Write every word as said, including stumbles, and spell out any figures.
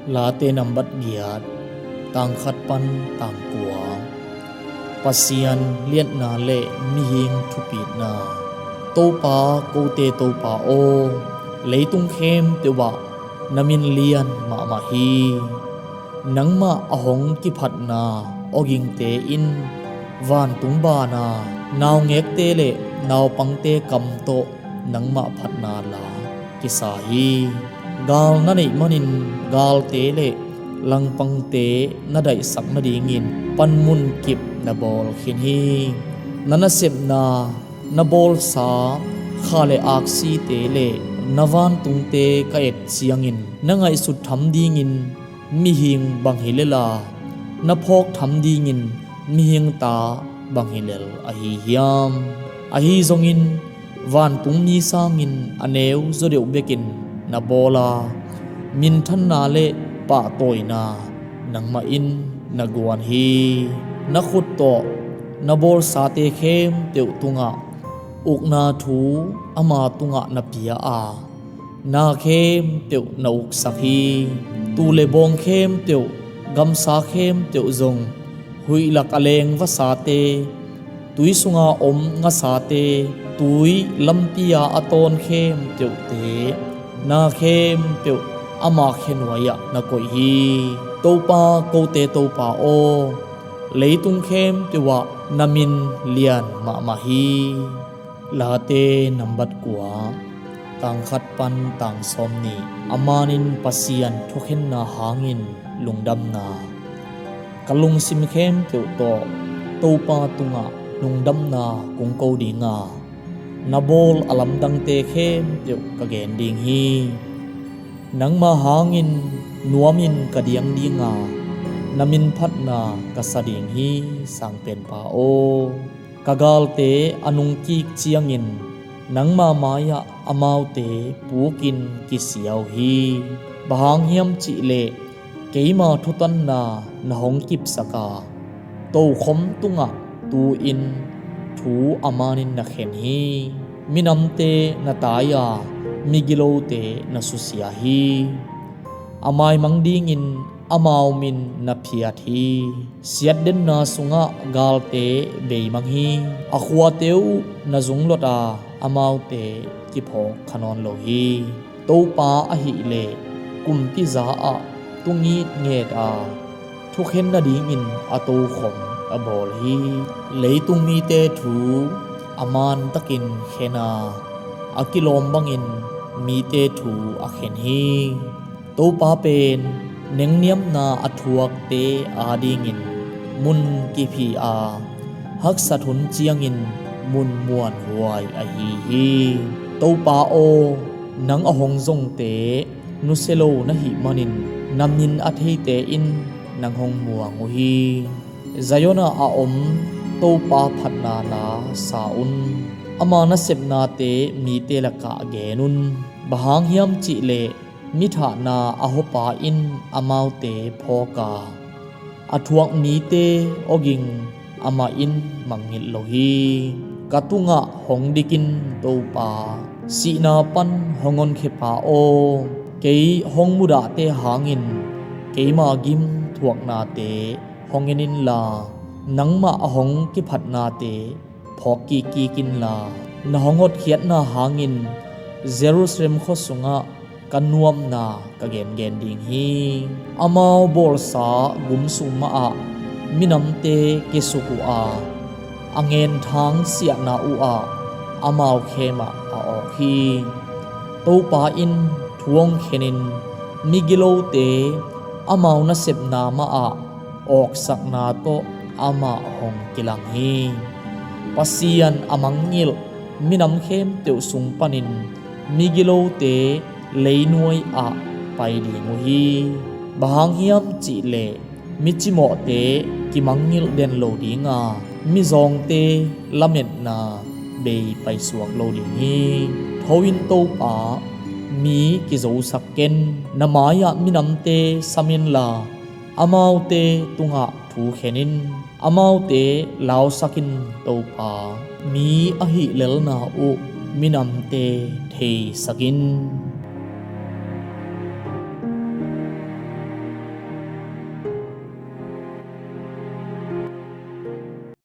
Late nambat giat, tangkhat pan tangkua. Pasian liatna le mihing thupitna. Topa, kote Topa aw, leitung khempeuh ah na min lian mahmah hi. Nangmah a hong kiphatna awgingte in vantung bana naungekte le naupangte kam tawh nangmah phatna la kisa hi. Gal na neih manin galte le langpangte na daihsak nadingin panmun kip na bawl khin hi. Na nasepna na bawlsa kha le aksite le na vantungte ka et ciangin na ngaihsut tham dingin mihing bang hi lela, na phawk tham dingin mihing ta bang hi lel ahi hiam? Ahi zongin vantungmi sangin a neu zaw deuh bekin na bawl a, minthanna le pahtawina nangmah in na guan hi. Na khut tawh na bawlsate khempeuh tungah ukna thu ama tungah na pia a, na khempeuh na uksak hi. Tuu le bawng khempeuh, gamsa khempeuh zong, huih lak a leng vasate, tui sunga om ngasate, tui lampi-a a tawn khempeuhte, na khempeuh ama khenuai-ah na koih hi. Topa, kote Topa aw, leitung khempeuh ah na min lian mahmah hi. Late nambat kua, tangkhat pan tangsawm nih. A manin Pasian thukhenna hangin lungdamna. Ka lungsim khempeuh tawh Topa tungah lungdamna kong ko dinga, na bawl a lamdangte khempeuh ka gen ding hi. Nangma hangin nuamin ka diang dinga, na minphatna ka sa ding hi, Sangpenpa aw. Ka galte a nungkik ciangin nangma mai-ah amaute pukin kisia uh hi. Bang hang hiam cihleh keima thutanna na hong kipsak a, tokhom tungah tu-in thu a manin na khen hi. Minamte na tai a, migilote na susia hi. A maimang dingin amau min na phiat hi. Siatdenna sungah galte beimang hi. A khuate uh na zunglot a, amaute kiphawk kha nawn lo hi. Topa ahihleh kumpiza ah tungitnget a, thukhen nadingin a tokhom a bawl hi. Leitung mite thu a mantakin khen a, a kilawm bangin mite thu a khen hi. Topa pen nengniamna a thuakte adingin mun kiphi a, haksat hun ciangin mun muanhuai ahi hi. Topa aw, nang a hong zongte nusia lo na hih manin na min a theite in nang hong muang uh hi. Zion-ah a om Topa phatna la sa un. Ama nasepnate mite lakah gen un. Bang hang hiam cihleh mithahna a huapa in amaute phawk a, a thuak mite awging amah in mangngilh lo hi. Ka tungah hong dik in, Topa, sihna pan hong honkhia pa aw. Kei hong mudahte hangin keima gim thuaknate hong en inla, nangmah a hong kiphatnate phawk kikkik inla, na hong hotkhiatna hangin Jerusalem khua sungah ka nuamna ka gengen ding hi. Amau bawlsa gum sung mahah minamte kiasuk uh a, a ngenthang siahna uhah amau khe mah a awk hi. Topa in thu hong khenin migilote amau nasepna mahah awksakna tawh amah hong kilang hi. Pasian a mangngilh minam khempeuh sung panin migilote leinuai-ah pai ding uh hi. Bang hang hiam cihleh micimawhte kimangngilh den lo dinga, mizawngte lametna bei paisuak lo ding hi. Tho in, Topa, mi kizosak ken. Na mai-ah minamte sam inla, amaute tungah thukhen in, amaute lausak in, Topa, mi a hihlelna uh minamte theisak in.